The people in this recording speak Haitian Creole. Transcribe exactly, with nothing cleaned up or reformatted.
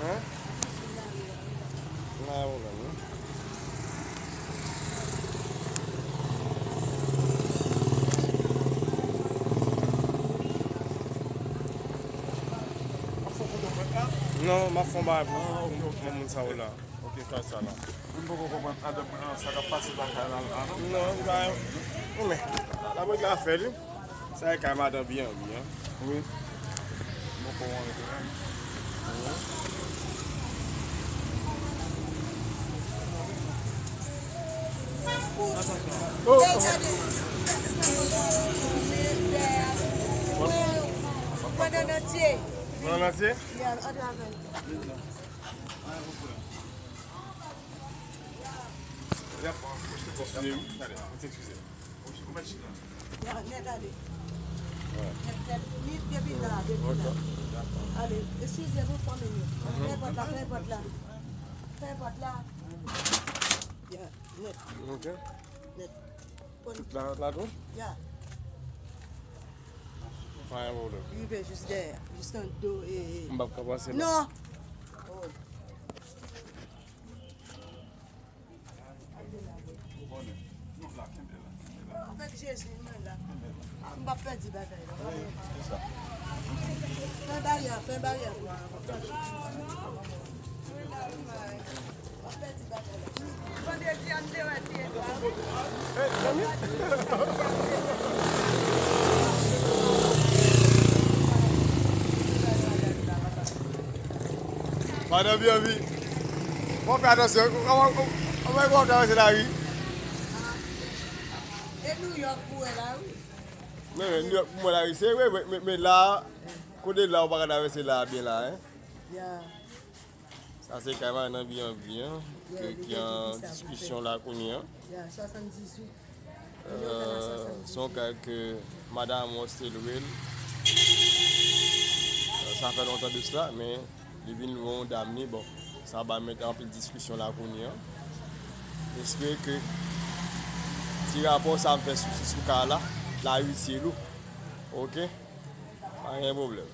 Hein? Nan yon pwoblèm, wi. Non, m ap fè yon bagay pou, ah, ok, pou, ok, pou moun sa yo la. Ok, fè sa la. Mwen poko konprann adan mwen an, sa k ap pase lakay la, la, non? Non, m pa, men, la mwen ka fè li. Sa e kay madan Bianbi, an. Wi. Mwen poko konprann. Oh, oh. Mwen nan antye. Mwen nan antye? Yeah, antre avè l. Eskize, wi. Gade, mwen te eskize. Ya, nèt ale. Nèt, nèt, nèt, depi la, depi la. Ale, eskize nou, fanmi yo. Fè pòt la, fè pòt la. Fè pòt la. Ya, nèt. Ok. Nèt. Tout la, la tou? Ya. Pa gen pwoblèm. Rive jis dèyè, jis nan do, e, e. M p ap ka pase la. Non. Oh. Avèk Jezi, mwen la. M p ap pèdi batay la. Fè baryè, fè baryè pou mwen. M p ap pèdi batay la. Vandredi a, m te wè ti eta. Madan Bianbi. Fò w fè atansyon. Kòman, kòman, kòman w travèse lari? E Nouyòk pou wè la, wi. Men, men, Nouyòk pou mwen lari, se vre, men, men, men la, kote la, ou pa ka travèse la, byen la, en. Ya. Sa se kay madan Bianbi, an, ke, ki an diskisyon la kounye a. Ya, swasanndizuit. Euh, se yon kay ke madan Amos te lwe l. Euh, sa fè lontan de sila, men li vin lwe yon dam ni, bon, sa ba mèt anpil diskisyon la kounye a. M espere ke ti rapò sa m fè sou, sou ka la, la itil ou. Ok? Pa gen pwoblèm.